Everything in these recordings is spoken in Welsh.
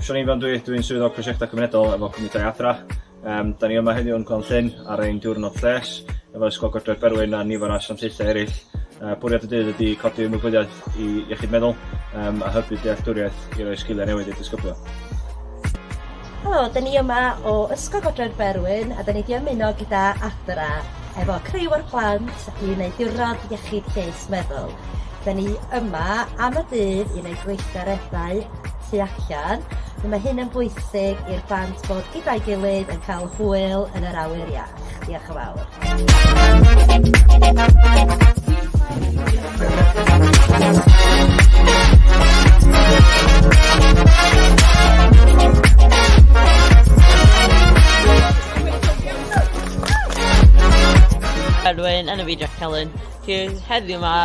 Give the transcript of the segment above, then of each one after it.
Siôn Ifan dwi'n swyddog prosiectau cymunedol efo Cwmni Tai Adra. Da ni yma heddiw yn Glan-llyn ar ein diwrnod lles efo Ysgol Godre'r Berwyn a nifer o asiantaethau eraill. Bwriad y dydd ydy codi ymwybyddiaeth i iechyd meddwl a hybu dealltwriaeth i roi sgiliau newydd i'r disgyblion. Helo, da ni yma o Ysgol Godre'r Berwyn a da ni wedi ymuno gyda Adra efo criw o'r plant i wneud diwrnod iechyd lles meddwl. Da ni yma am y dydd i wneud gweithgareddau tu allan. Mae hyn yn bwysig i'r plant bod gyda'i gilydd yn cael hwyl yn yr awyr iach. Diolch yn fawr. Berwyn, enw fi Jack Helen. Heddiw yma,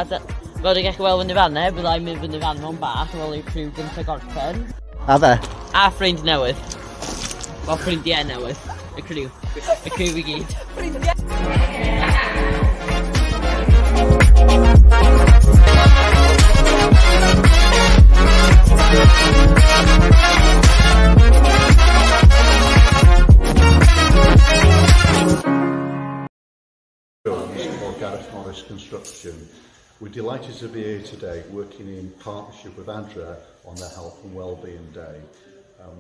fod yn gallu weld fyny fan e, byddai'n mynd fyny fan mewn bach, fel yw criw gyntaf gorffen. A fe? A ffrind newydd. Wel, ffrindiau newydd. Y criw. Y criw i gyd. Jones of Gareth Morris Construction. We're delighted to be here today working in partnership with ADRA on their Health and Wellbeing Day.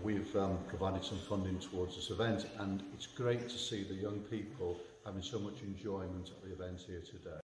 We've provided some funding towards this event, and it's great to see the young people having so much enjoyment at the event here today.